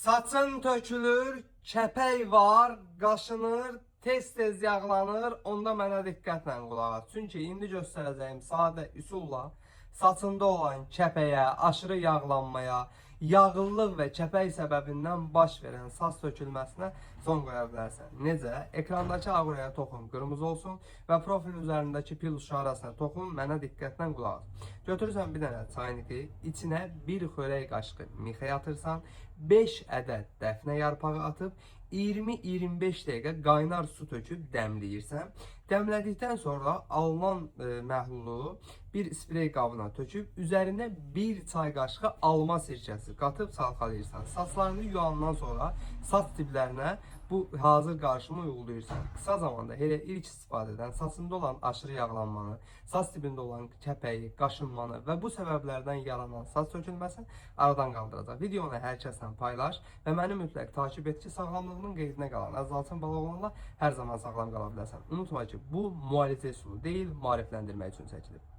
Saçın tökülür, kəpək var, qaşınır, tez-tez yağlanır. Onda mənə diqqətlə qulaq as. Çünki indi göstərəcəyim sadə üsulla saçında olan kəpəyə, aşırı yağlanmaya, yağıllıq və kəpək səbəbindən baş verən saç tökülməsinə son qoya bilərsən. Necə? Ekrandakı ağrıya toxun, qırmızı olsun və profil üzərindəki pil işarəsinə toxun, mənə diqqətlə qulaq as. Götürürsən bir dənə çayniki, içinə bir xörək qaşığı mixə atırsan, 5 ədəd dəfnə yarpağı atıb 20-25 dəqiqə qaynar su töküb dəmləyirsən. Dəmlədikdən sonra alınan məhlulu bir sprey qabına töküb üzərinə bir çay qaşığı alma sirkəsi qatıb çalxalayırsan. Saçlarını yuyandan sonra saç diblərinə bu hazır qarışımı uyğulayırsan. Qısa zamanda elə ilk istifadədən saçında olan aşırı yağlanmanı, saç dibində olan kəpəyi, qaşınmanı və bu səbəblərdən yaranan saç tökülməsini aradan qaldıracaq. Videonu hər kəslə paylaş və məni mütləq takip et ki, sağlamlığının qeydinə qalan Əzalçın Balaoğlanla hər zaman sağlam qala biləsən. Unutma ki, bu müalicə üsulu deyil, maarifləndirmək üçün çəkilib.